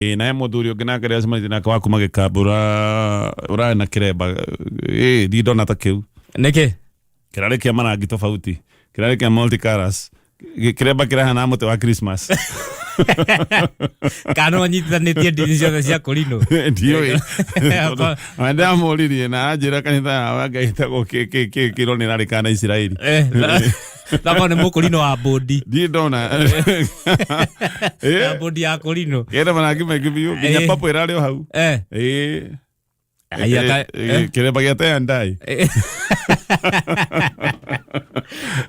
Ĩĩ, na he mũthuri ũngĩ nake ndĩracemanĩtie nake wa kuma gĩkambura ũrarĩ na kĩremba ĩĩ ndirĩ ndona ta kĩu. Nĩkĩ? Kĩrarĩ kĩa marangi tofauti, kĩrarĩ kĩa multicolors, kĩremba kĩrahana mũtĩ wa Christmas. Kana no anyitithanĩtie ndini ciothe cia kũrinũ? Ndiũĩ. Tondũ ndamũririe na anjĩra kanitha yao anga ĩtagwo kĩ kĩ kĩ kĩro nĩ ĩrarĩ kana Isiraeli. Eh, Thako nĩ mũkũrinũ wa mbũndi. Ndirĩ ndona. Ya mbũndi ya kũrinũ. Kĩna marangi maingĩ biũ nginya papo ĩrarĩ o hau. Ĩĩ. Haiya Kĩremba gĩa tayandai.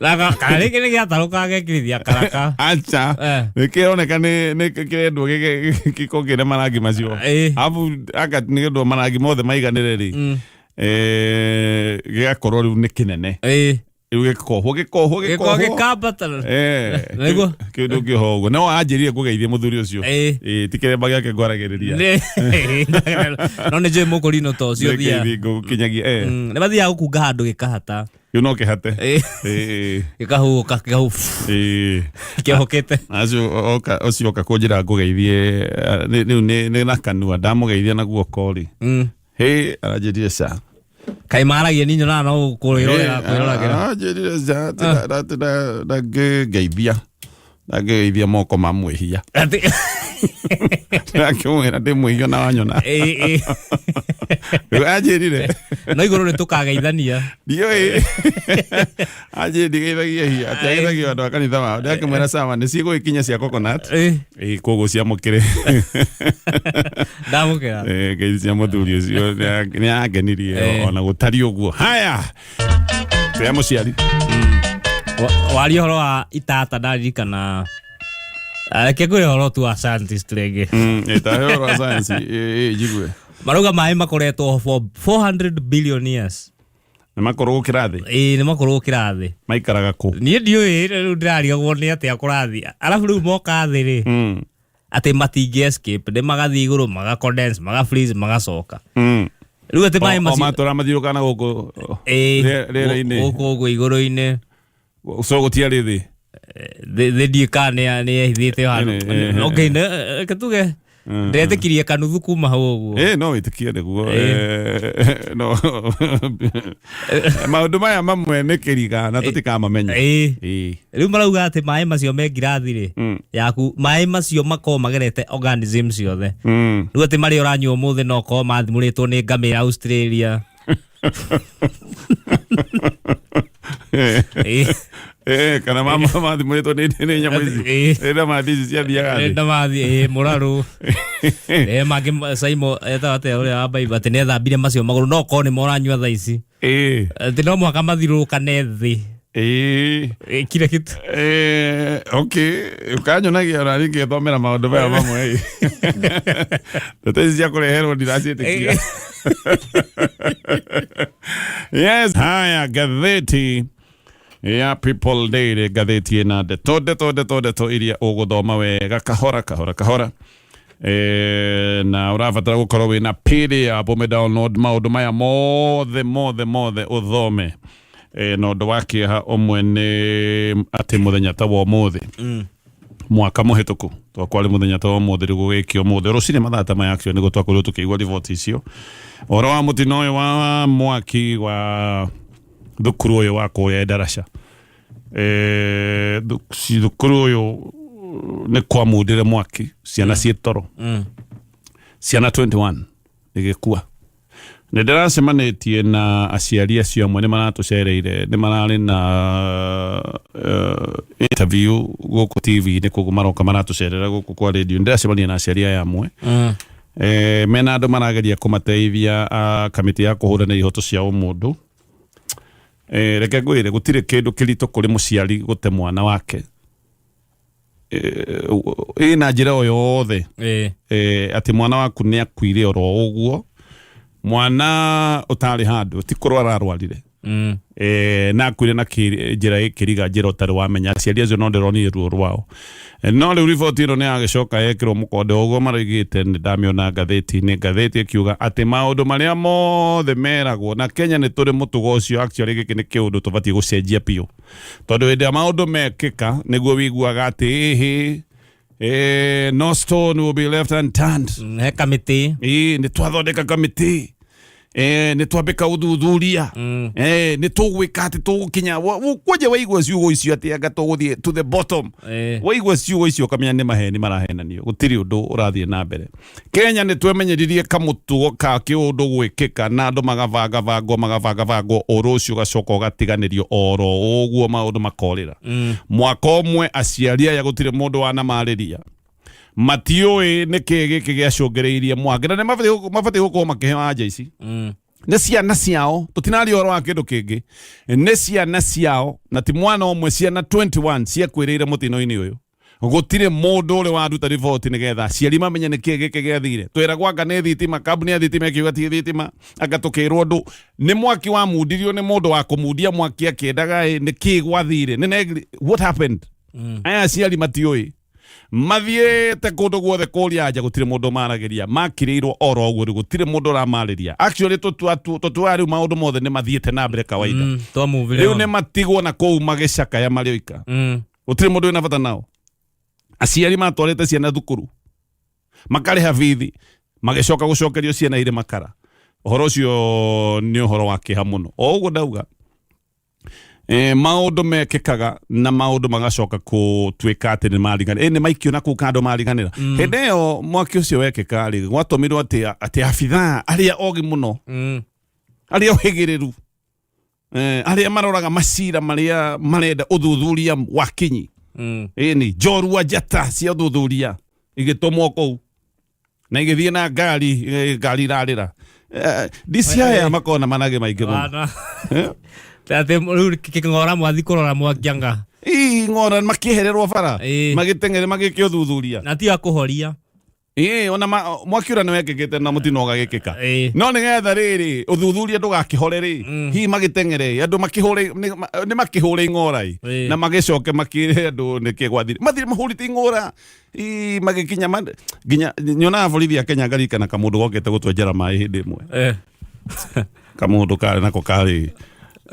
Thako kana rĩngĩ nĩ gĩatarũka gekirithia karaka. Acha. Nĩ kĩroneka nĩ kĩrendwo gĩko kĩna marangi macio. Arabu anga nĩ ũndũ marangi mothe maiganĩre rĩ. Gĩgakorwo rĩu nĩ kĩnene. Rĩu gĩkohwo gĩkohwo gĩko gĩkohwo. Gĩkambata. Nĩguo. Kĩndũ kĩoho ũguo no anjĩrire ngũgeithie mũthuri ũcio. Ĩĩ, ti kĩremba gĩake ngwaragĩrĩria. No nĩ njũĩ mũkũrinũ ta ũcio thiaga. Nĩngeithi ngũkinyagia Nĩ mathiaga gũkunga handũ gĩkahata. Kĩu no kĩhate. Ĩĩ. Gĩkahuhũka gĩkahu kĩohokete. Acio oka ũcio oka kũnjĩra ngũgeithie rĩu nĩ na kanua ndamũgeithia na guoko rĩ. Hĩ, aranjĩrire ca. Kaĩ maragia ni nyonaga no kwĩrorera kwĩroragĩra. Aranjĩrire ca atĩ ndangĩngeithia. Ndangĩgeithia moko ma mwĩhia. Atĩ Ndakĩmwĩra ndĩ mwĩhia na wanyona. Ĩĩ, ĩĩ. Rĩu anjĩrire. No igũrũ nĩ tũkageithania. Ndiũĩ. Anjĩrire ndigeithagia hia. Atĩ ageithagia andũ a kanitha wao. Ndakĩmwĩra sawa nĩ cigũgĩkinya cia coconut. Ĩĩ koguo ciamũkĩre. Ndamũkĩra. Ngeithi cia mũthuri ũcio nĩ angenirie ona gũtariĩ ũguo. Haya. Tĩa mũciari. Waria ũhoro wa itata ndaririkana. Reke ngwĩre ũhoro tu wa scientist rĩngĩ. Ĩtahe ũhoro wa science ĩ njigue. Marauga maĩ makoretwo for 400 billion years. Nĩ makorwo gũkĩra thĩ? Ĩĩ, nĩ makorwo gũkĩra thĩ. Maikaraga kũ? Niĩ ndiũĩ, rĩu ndĩrarigagwo nĩ atĩa kũrathiĩ. Arabu rĩu moka thĩ rĩ, atĩ matingĩ escape, nĩ magathiĩ igũrũ, maga condense, maga freeze, magacoka. Rĩu atĩ maĩ O macio matũra mathiũrũrũkaga na gũkũ Ĩĩ, rĩera-inĩ. Gũkũ ũguo igũrũ-inĩ. So gũtiarĩ thĩ? Thĩ ndiũĩ kana nĩ yehithĩte handũ. Okay, reke tuge ndetĩkirie kanuthu kuma hau ũguo. No wĩtĩkie nĩguo. No maũndũ maya mamwe nĩ kĩriga na tũtikamamenya. Rĩu marauga atĩ maĩ macio me ngirathi rĩ yaku, maĩ macio makoragwo magerete organism ciothe. Rĩu atĩ marĩa ũranyua ũmũthĩ no ũkorwo mathimũrĩtwo nĩ ngamĩra Australia. Kana mathimũrĩtwo nĩ nyamũ ici. Nĩ ndamathi ici ciathiaga thĩ. Ndamathi, mũrarũ. Mangĩ Saimo etaga atĩa ũrĩa wa Bible atĩ nĩethambire macio magũrũ no korwo nĩmo ũranyua thaa ici. Atĩ no mũhaka mathirũrũkane thĩ. Kila kitu. Okay, ũkanyonagia ona niĩ ngĩthomera maũndũ maya mamwe. Ndeto ici cia kũreherwo ndiraciĩtĩkia. Yes, haya ngathĩti ya People Daily, ngathĩti ĩna ndeto ndeto ndeto ndeto iria ũgũthoma wega kahora kahora kahora. Na ũrabatara gũkorwo wĩna PDF ũme download maũndũ maya mothe mothe mothe ũthome. Na ũndũ wa kĩeha ũmwe nĩ atĩ mũthenya ta wa ũmũthĩ mwaka mũhĩtũku twakwarĩ mũthenya ta wa ũmũthĩ rĩu gũgĩkio ũmũthĩ rũcinĩ mathaa ta maya actually nĩguo twakorirwo tũkĩigua riboti icio ũhoro wa mũtino ũyũ wa mwaki wa thukuru ũyũ wa kũrĩa Endarasha. Thukuru ũyũ nĩ kwamundire mwaki ciana ciĩ toro. Ciana 21 igĩkua. Nĩ ndĩracemanĩtie na aciari acio amwe nĩ maratũcereire, nĩ mararĩ na interview gũkũ TV-inĩ koguo maroka maratũcerera gũkũ kwa radio. Nĩ ndĩracemania na aciari aya amwe. Mena andũ marageria kũmateithia a kamĩtĩ ya kũhũrana ihoto cia ũmũndũ. Reke ngwĩre gũtirĩ kĩndũ kĩritũ kũrĩ mũciari gũte mwana wake. Ĩna njĩra o yothe. Atĩ mwana waku nĩ akuire oro ũguo, mwana ũtarĩ handũ, ti kũrwara arwarire. Na akuire na njĩra ĩkĩriga njĩra ũtarĩ wamenya. Aciari acio no ndĩronire ruo rwao. No rĩu riboti ĩno nĩ yagĩcoka yekĩrwo mũkonde ũguo maroigĩte, nĩ ndamĩona ngathĩti-inĩ, ngathĩti ĩkiuga atĩ maũndũ marĩa mothe meragwo, na Kenya nĩ tũrĩ mũtugo ũcio, actually gĩkĩ nĩ kĩũndũ tũbatiĩ gũcenjia biũ. Tondũ hĩndĩ ĩrĩa maũndũ mekĩka nĩguo wĩiguaga atĩ ĩhĩ, No stone will be left unturned. He kamĩtĩ. Ĩĩ, nĩ twathondeka kamĩtĩ, nĩ twambĩka ũthuthuria, nĩ tũgwĩka atĩ tũgũkinya kwanja waigua ciugo icio atĩ anga tũgũthiĩ to the bottom. Waigua ciugo icio ũkamenya nĩ maheni marahenanio, gũtirĩ ũndũ ũrathiĩ na mbere. Kenya nĩ twemenyeririe kamũtugo ka kĩũndũ gwĩkĩka na andũ magabangabangwo magabangabangwo, ũrũ ũcio ũgacoka ũgatiganĩrio oro ũguo, maũndũ makorĩra. Mwaka ũmwe aciari aya gũtirĩ mũndũ wanamarĩria, matiũĩ nĩkĩ gĩkĩ gĩacũngĩrĩirie mwaki, na nĩ mabatiĩ gũkorwo makĩheo anja ici. Nĩ ciana ciao, tũtinaria ũhoro wa kĩndũ kĩngĩ, nĩ ciana ciao, na ti mwana ũmwe, ciana 21 ciakuĩrĩire mũtino-inĩ ũyũ. Gũtirĩ mũndũ ũrĩ waruta riboti nĩgetha aciari mamenye nĩkĩ gĩkĩ gĩathire. Twĩragwo anga nĩ thitima, kambuni ya thitima ĩkiuga ti thitima, anga tũkĩrwo ũndũ nĩ mwaki wamundirio nĩ mũndũ wa kũmundia mwaki akĩendaga ĩ, nĩkĩ gwathire nĩ what happened? Aya aciari matiũĩ, mathiĩte kũndũ guothe kũria anja, gũtirĩ mũndũ maragĩria, makirĩirwo oro ũguo, rĩu gũtirĩ mũndũ ũramarĩria. Actually tũtua rĩu maũndũ mothe nĩ mathiĩte na mbere kawaida. Twamuvire. Rĩu nĩ matigwo na kũu magĩcakaya marĩ oika. Gũtirĩ mũndũ wĩna bata nao. Aciari matwarĩte ciana thukuru, makarĩha bithi, magĩcoka gũcokerio ciana irĩ makara. Ũhoro ũcio nĩ ũhoro wa kĩeha mũno. O ũguo ndauga, maũndũ mekĩkaga na maũndũ magacoka gũtuĩka atĩ nĩ mariganĩra, nĩ maikio na kũu kando mariganĩra. Hĩndĩ ĩyo mwaki ũcio wekĩka rĩ, gwatũmirwo atĩ abithaa arĩa ogĩ mũno, arĩa ohĩgĩrĩru, arĩa maroraga macira marĩa marenda ũthuthuria wa kinyi, ĩni njorua njata cia ũthuthuria igĩtũmwo kũu na igĩthiĩ na ngari, ngari irarĩra. DCI aya makoragwo na managĩ maingĩ mũno. Wana. Atĩ rĩu kĩng'ora mwathi kũrora mwaki anga. Ii ng'ora makĩehererwo bara, magĩteng'ere magĩke ũthuthuria. Na ti a kũhoria. Ĩĩ, ona mwaki ũrĩa nĩ wekĩkĩte na mũtino ũgagĩkĩka, no nĩgetha rĩrĩ ũthuthuria ndũgakĩhore rĩ, hihi magĩteng'ere andũ makĩhũre, nĩ makĩhũre ing'ora ĩ, na magĩcoke makĩre andũ nĩkĩ gwathire. Mathire mahũrĩte ing'ora ii, magĩkinya nginya nyonaga borithi ya Kenya, ngaririkana kamũndũ gokĩte gũtwenjera maĩ hĩndĩ ĩmwe. Kamũndũ karĩ nako karĩ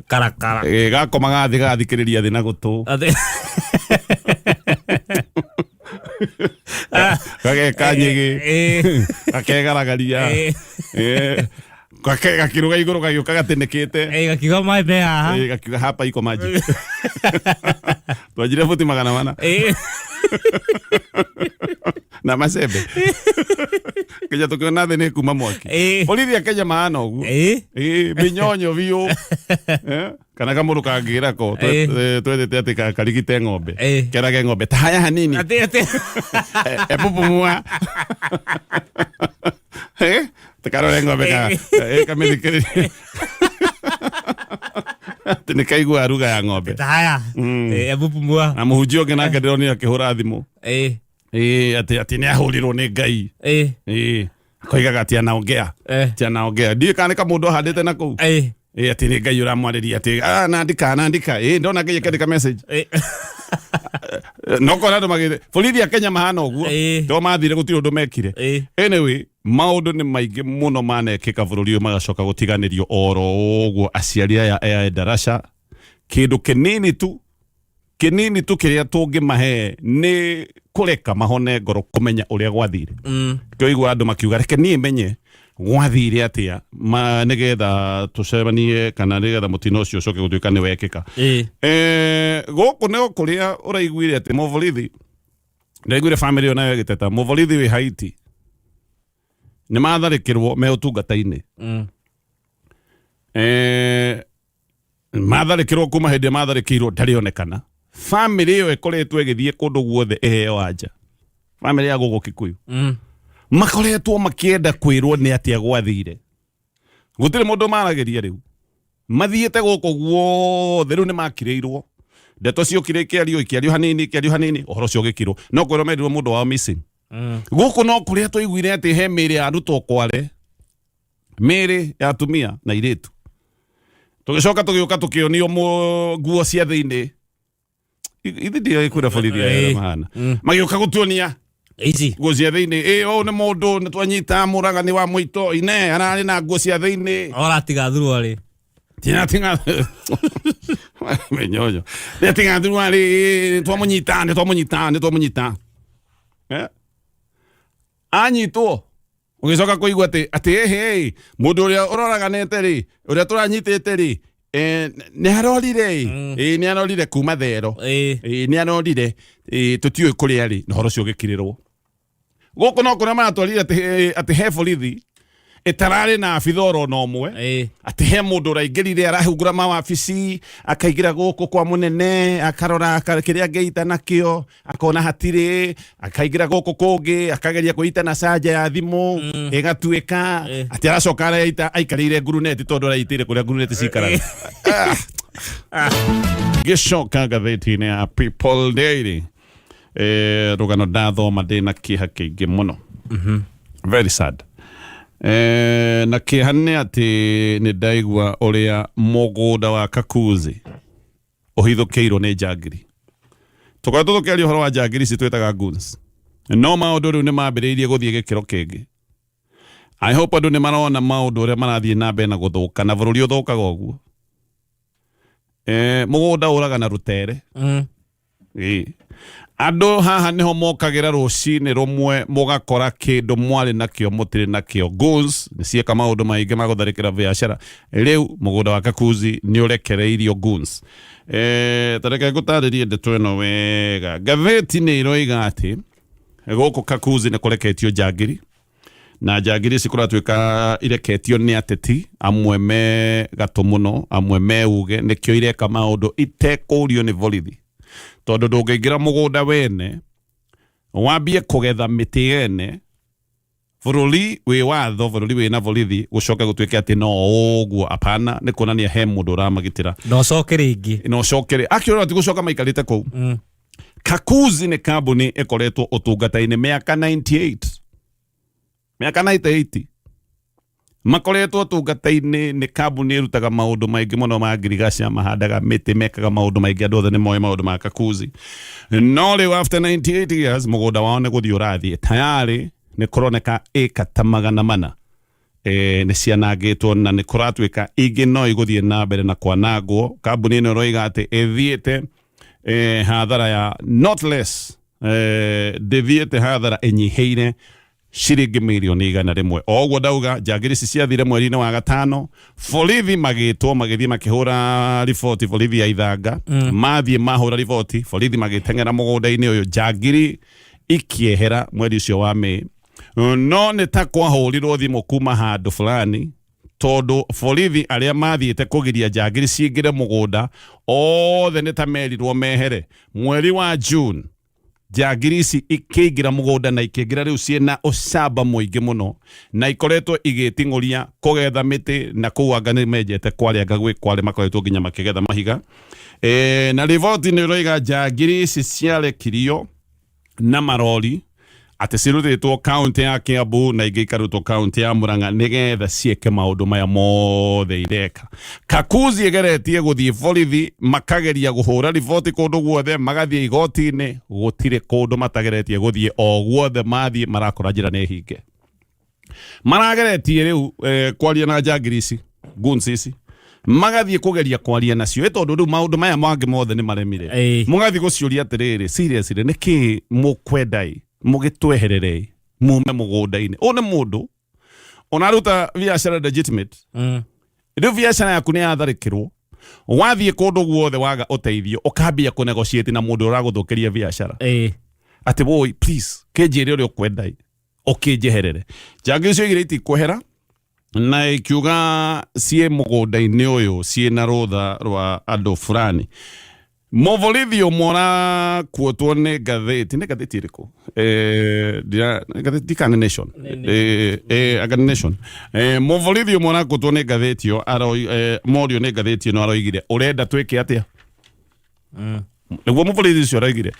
Karakara. Gakomaga thĩ gagathikĩrĩria thĩ na gũtũ. Gageka nyĩgĩ, gakegaragaria, gakĩrũga igũrũ gagĩũka gatĩnĩkĩte. Gakiuga maĩ me haha. Gakiuga hapa iko maji, twanjire buti 400 na macembe nginya tukiona thĩ nĩ kuma mwaki. Borithi a Kenya mahana ũguo. Mĩnyonyo biũ. Kana kamũndũ kangĩra ko twethete atĩ karigite ng'ombe, kerage ng'ombe ta haya hanini. Atĩ atĩ. Epupumua takarore ng'ombe ka kamĩthikĩrĩrie atĩ nĩ kaigua ruga ya ng'ombe. Ta haya. Ebu pumua. Na mũhunjia ũngĩ nake ndĩronire akĩhũra thimũ, atĩ nĩ ahũrirwo nĩ Ngai. Akoigaga atĩ anaongea, atĩ anaongea, ndiũĩ kana nĩ kamũndũ ahandĩte na kũu. Atĩ nĩ Ngai ũramwarĩria atĩ nandika nandika, ndona Ngai akĩandĩka message. No kora andũ magĩte borithi a Kenya mahana ũguo. To mathire gũtirĩ ũndũ mekire. Anyway, maũndũ nĩ maingĩ mũno manekĩka bũrũri ũyũ magacoka gũtiganĩrio oro ũguo. Aciari aya a Endarasha, kĩndũ kĩnini tu, kĩnini tu kĩrĩa tũngĩmahe nĩ kũreka mahone ngoro kũmenya ũrĩa gwathire. Kĩoigua andũ makiuga reke niĩ menye gwathire atĩa ma nĩgetha tũcemanie kana nĩgetha mũtino ũcio ũcoke gũtuĩka nĩ wekĩka. Gũkũ nĩ kũrĩa ũraiguire atĩ mũborithi, ndaiguire famĩlĩ ĩyo nayo ĩgĩteta mũborithi wĩ Haiti nĩ matharĩkĩrwo me ũtungata-inĩ. Matharĩkĩrwo, kuma hĩndĩ ĩrĩa matharĩkĩirwo ndarĩ onekana. Famĩlĩ ĩyo ĩkoretwo ĩgĩthiĩ kũndũ guothe ĩheo anja, famĩlĩ ya gũkũ Kikuyu. Makoretwo makĩenda kwĩrwo nĩ atĩa gwathire, gũtirĩ mũndũ maragĩria. Rĩu mathiĩte gũkũ guothe, rĩu nĩ makirĩirwo. Ndeto ciokire ikĩario, ikĩario hanini, ikĩario hanini, ũhoro ũcio ũgĩkirwo, no kwĩrwo merirwo mũndũ wao missing. Gũkũ no kũrĩa twaiguire atĩ he mĩĩrĩ yarutwo Kware, mĩĩrĩ ya atumia na irĩtu. Tũgĩcoka tũgĩũka tũkĩonio nguo cia thĩinĩ. Ithi ndiũĩ kwĩra borithi aya ũrĩa mahana. Magĩũka gũtuonia Ici. nguo cia thĩinĩ. Ĩ, ũyũ nĩ mũndũ nĩ twanyita mũragani wa mũito ine ararĩ na nguo cia thĩinĩ. Oratiga thuruarĩ. Tinatinga menyonyo nĩatiga thuruarĩ, nĩ twamũnyita, nĩ twamũnyita, nĩ twamũnyita. Eh? Anyitwo ũgĩcoka kũigua atĩ atĩ ĩhĩ mũndũ ũrĩa ũroraganĩte rĩ, ũrĩa tũranyitĩte rĩ, nĩ arorire ĩ, nĩ arorire kuma thero. Ĩ, nĩ arorire ĩ, tũtiũĩ kũrĩa rĩ, na ũhoro ũcio ũgĩkirĩrwo gũkũ no kũrĩa maratwarire atĩ he borithi ĩtararĩ na abitha oro na ũmwe, atĩ he mũndũ ũraingĩrire arahungura mawabici, akaingĩra gũkũ kwa mũnene, akarora kĩrĩa angĩita nakĩo, akona hatirĩ, akaingĩra gũkũ kũngĩ akageria kwĩita na canja ya thimũ, ĩgatuĩka atĩ aracoka areita aikarĩire nguruneti tondũ araitĩire kũrĩa nguruneti cikaraga. Gĩcoka ngathĩti-inĩ ya People Daily, rũgano ndathoma ndĩna kĩeha kĩingĩ mũno, very sad. Na kĩeha nĩ atĩ nĩ ndaigua ũrĩa mũgũnda wa Kakuzi ũhithũkĩirwo nĩ njangiri. Tũkoretwo tũkĩaria ũhoro wa njangiri ici twĩtaga goons, no maũndũ rĩu nĩ mambĩrĩirie gũthiĩ gĩkĩro kĩngĩ. I hope andũ nĩ marona maũndũ ũrĩa marathiĩ na mbere na gũthũka, na bũrũri ũthũkaga ũguo. Mũgũnda ũraga na rũtere. Ĩĩ. Andũ haha nĩho mokagĩra rũcinĩ rũmwe mũgakora kĩndũ mwarĩ nakĩo mũtirĩ nakĩo. Goons nĩ cieka maũndũ maingĩ ma gũtharĩkĩra biacara. Rĩu mũgũnda wa Kakuzi nĩ ũrekereirio goons. Ta reke ngũtarĩrie ndeto ĩno wega. Ngathĩti nĩ ĩroiga atĩ gũkũ Kakuzi nĩ kũreketio njangiri, na njangiri ici kũratuĩka ireketio nĩ ateti amwe me gatũ mũno, amwe me uge, nĩkĩo ireka maũndũ itekũrio nĩ borithi, tondũ ndũngĩingĩra mũgũnda wene wambie kũgetha mĩtĩ yene. Bũrũri wĩ watho, bũrũri wĩna borithi, gũcoke gũtuĩke atĩ no ũguo, apana, nĩ kuonania he mũndũ ũramagitĩra. Na ũcoke rĩngĩ. Na ũcoke rĩ actually ti gũcoka maikarĩte kũu. Kakuzi nĩ kambuni ĩkoretwo ũtungata-inĩ mĩaka 98, mĩaka 98 makoretwo ũtungata-inĩ. Nĩ kambuni ĩrutaga maũndũ maingĩ mũno ma ngirigaca, mahandaga mĩtĩ, mekaga maũndũ maingĩ, andũ othe nĩ moĩ maũndũ ma Kakuzi. No rĩu after 98 years mũgũnda wao nĩ gũthiĩ ũrathiĩ, tayarĩ nĩ kũroneka ĩka ta 400 nĩ cianangĩtwo, na nĩ kũratuĩka ingĩ no igũthiĩ na mbere na kwanangwo. Kambuni ĩno ĩroiga atĩ ĩthiĩte hathara ya not less, ndĩthiĩte hathara ĩnyihĩire ciringi mirioni 100. O ũguo ndauga, njangiri ici ciathire mweri-inĩ wa gatano, borithi magĩtwo, magĩthiĩ makĩhũra riboti. Borithi ya Ithanga mathiĩ mahũra riboti, borithi magĩteng'era mũgũnda-inĩ ũyũ, njangiri ikĩehera mweri ũcio wa Mĩĩ. No nĩ ta kwahũrirwo thimũ kuma handũ fulani, tondũ borithi arĩa mathiĩte kũgiria njangiri cingĩre mũgũnda othe nĩ ta merirwo mehere. Mweri wa June njangiri ici ikĩingĩra mũgũnda, na ikĩingĩra rĩu ciĩna ũcamba mũingĩ mũno, na ikoretwo igĩting'ũria kũgetha mĩtĩ na kũu anga nĩ menjete kware, anga gwĩ kware makoretwo nginya makĩgetha mahiga. Na riboti nĩ ĩroiga njangiri ici ciarekirio na marori atĩ cirutĩtwo kaunti ya Kiambu na ingĩ ikarutwo kaunti ya Murang'a nĩgetha ciĩke maũndũ maya mothe ireka. Kakuzi ĩgeretie gũthiĩ borithi, makageria kũhũra riboti kũndũ guothe, magathiĩ igoti-inĩ, gũtirĩ kũndũ matageretie gũthiĩ. O guothe mathiĩ marakora njĩra nĩ hinge. Marageretie rĩu kwaria na njangiri ici, goons ici, magathiĩ kũgeria kwaria nacio, ĩ tondũ rĩu maũndũ maya mangĩ mothe nĩ maremire. Mũgathiĩ gũciũria atĩrĩrĩ, seriously, nĩ kĩĩ mũkwenda ĩ mũgĩtweherere mume mũgũnda-inĩ ũyũ? Nĩ mũndũ ũnaruta biacara legitimate. Rĩu biacara yaku nĩ yatharĩkĩrwo, wathiĩ kũndũ guothe waga ũteithio, ũkambia kũnegotiate na mũndũ ũragũthũkĩria biacara, atĩ woi, please, kĩnjĩre ũrĩa ũkwenda ĩ, ũkĩnjeherere. Njangiri icio igĩrĩ itikwehera, na ikiuga ciĩ mũgũnda-inĩ ũyũ ciĩ na rũtha rwa andũ fulani. Mũborithi ũmwe ũrakuotwo nĩ ngathĩti, nĩ ngathĩti ĩrĩkũ? Ngathĩti ndikana Nation. Anga nĩ Nation. Mũborithi ũmwe ũrakuotwo nĩ ngathĩti ĩyo morio nĩ ngathĩti ĩno aroigire, "Ũrenda twĩke atĩa?" Nĩguo mũborithi ũcio aroigire,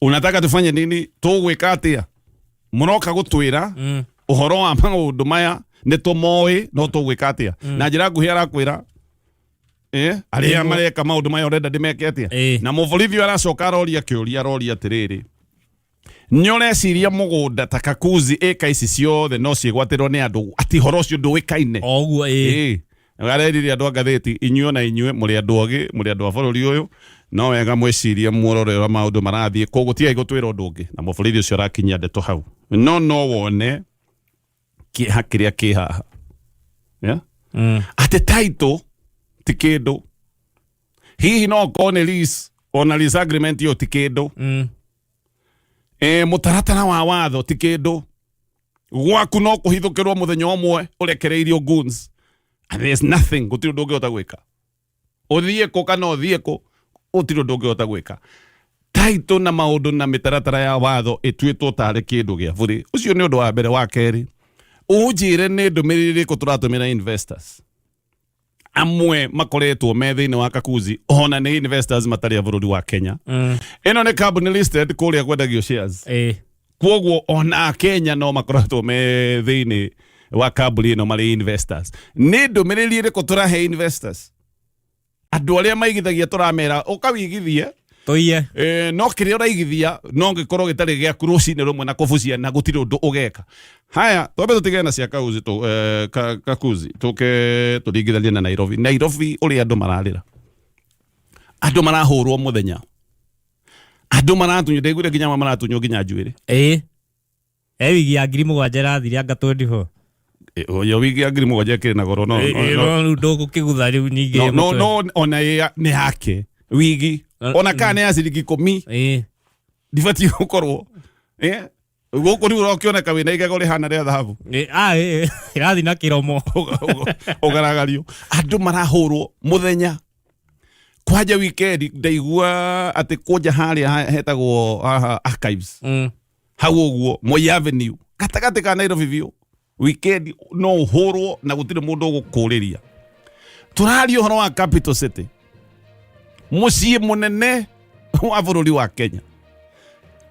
"Unataka tufanye nini? Tũgwĩka atĩa? Mũroka gũtwĩra ũhoro wa maũndũ maya nĩ tũmoĩ, no tũgwĩka atĩa?" Na njĩra nguhĩ arakwĩra, arĩa mareka maũndũ maya ũrenda ndĩmeke atĩa? Na mũborithi ũyũ aracoka aroria kĩũria, aroria atĩrĩrĩ, nĩ ũreciria mũgũnda ta Kakuzi ĩka ici ciothe no ciĩgwatĩrwo nĩ andũ atĩ ũhoro ũcio ndũĩkaine? O ũguo, ĩĩ. Ĩĩ. Arerire andũ a ngathĩti, inyuĩ ona inyuĩ mũrĩ andũ ogĩ, mũrĩ andũ a bũrũri ũyũ. No wega mwĩcirie muorore ũrĩa maũndũ marathiĩ, koguo tigai gũtwĩra ũndũ ũngĩ na mũborithi ũcio ũrakinyia ndeto hau, no wone kĩeha kĩrĩa kĩ haha, yeah? Atĩ title ti kĩndũ, hihi no korwo nĩ lease, ona lease agreement ĩyo ti kĩndũ. Mũtaratara wa watho ti kĩndũ, gwaku no kũhithũkĩrwo mũthenya ũmwe ũrekereirio goons and there's nothing, gũtirĩ ũndũ ũngĩhota gwĩka, ũthiĩ kũ kana ũthiĩ kũ, gũtirĩ ũndũ ũngĩhota gwĩka. Title na maũndũ na mĩtaratara ya watho ĩtuĩtwo tarĩ kĩndũ gĩa bũrĩ. Ũcio nĩ ũndũ wa mbere. Wa kerĩ, ũnjĩre nĩ ndũmĩrĩri ĩrĩkũ tũratũmĩra investors amwe makoretwo me thĩinĩ wa Kakuzi, ona nĩ investors matarĩ a bũrũri wa Kenya. Ĩno nĩ company listed kũrĩa kwendagio shares. Kwoguo ona Kenya no makoretwo me thĩinĩ wa kambuni ĩno marĩ investors. Nĩ ndũmĩrĩri ĩrĩkũ tũrahe investors, andũ arĩa maigithagia? Tũramera ũkawigithie tũiye. No kĩrĩa ũraigithia no gĩkorwo gĩtarĩ gĩaku rũcinĩ rũmwe na kũbucia na gũtirĩ ũndũ ũgeka. Haya, twambe tũtigane na cia Kakuzi Kakuzi, tũke tũringithanie na Nairobi. Nairobi ũrĩa andũ mararĩra, andũ marahũrwo mũthenya, andũ maratunywo, ndaiguire nginya amwe maratunywo nginya njuĩrĩ. Ĩĩ, e wigi ya 7,000 ĩrathire anga 24. Yo wigi ya 7,000 ĩkĩrĩ na goro, no, no, no, no rĩu ndũgũkĩgutha rĩu ningĩ. No, no, no, ona nĩ yake wigi, ona kana nĩ ya ciringi 10, ndibatiĩ gũkorwo gũkũ rĩu ũrokĩoneka wĩna igego rĩhana rĩa thahabu. Ĩĩ, ĩrathiĩ na kĩromo. Ũgaragario, andũ marahũrwo mũthenya kwanja weekend. Ndaigua atĩ kwanja harĩa hetagwo haha Archives, hau ũguo Moi Avenue, gatagatĩ ka Nairobi biũ, weekend no ũhũrwo na gũtirĩ mũndũ ũgũkũrĩria. Tũraria ũhoro wa capital city, mũciĩ mũnene wa bũrũri wa Kenya,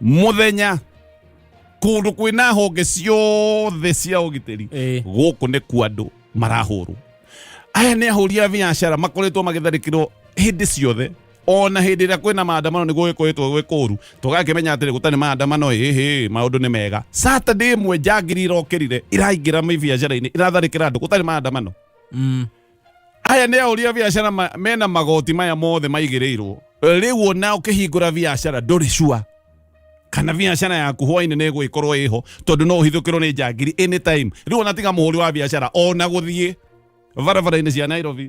mũthenya kũndũ kwĩna honge ciothe cia ũgitĩri. Gũkũ nĩ kuo andũ marahũrwo. Aya nĩ ahũri a biacara makoretwo magĩtharĩkĩrwo hĩndĩ ciothe, ona hĩndĩ ĩrĩa kwĩna maandamano nĩguo gĩkoretwo gwĩ kũru. Tũgakĩmenya atĩrĩ, gũtarĩ maandamano ĩhĩ maũndũ nĩ mega. Saturday ĩmwe njangiri irokĩrire iraingĩra biacara-inĩ, iratharĩkĩra andũ gũtarĩ maandamano. Aya nĩ ahũri a biacara mena magoti maya mothe maigĩrĩirwo. Rĩu ona ũkĩhingũra biacara ndũrĩ sure kana biacara yaku hwainĩ nĩ ĩgũgĩkorwo ĩho, tondũ no ũhithũkĩrwo nĩ njangiri anytime. Rĩu ona tiga mũhũri wa biacara, ona gũthiĩ barabara-inĩ cia Nairobi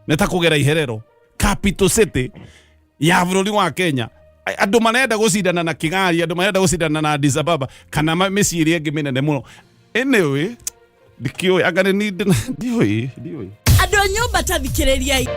nĩ ta kũgera iherero. Capital city ya bũrũri wa Kenya, andũ marenda gũcindana na Kigali, andũ marenda gũcindana na Addis Ababa kana mĩciĩ ĩrĩa ĩngĩ mĩnene mũno. Anyway, ndikĩũĩ anga nĩ ndiũĩ. Andũ a nyũmba, ta thikĩrĩriai.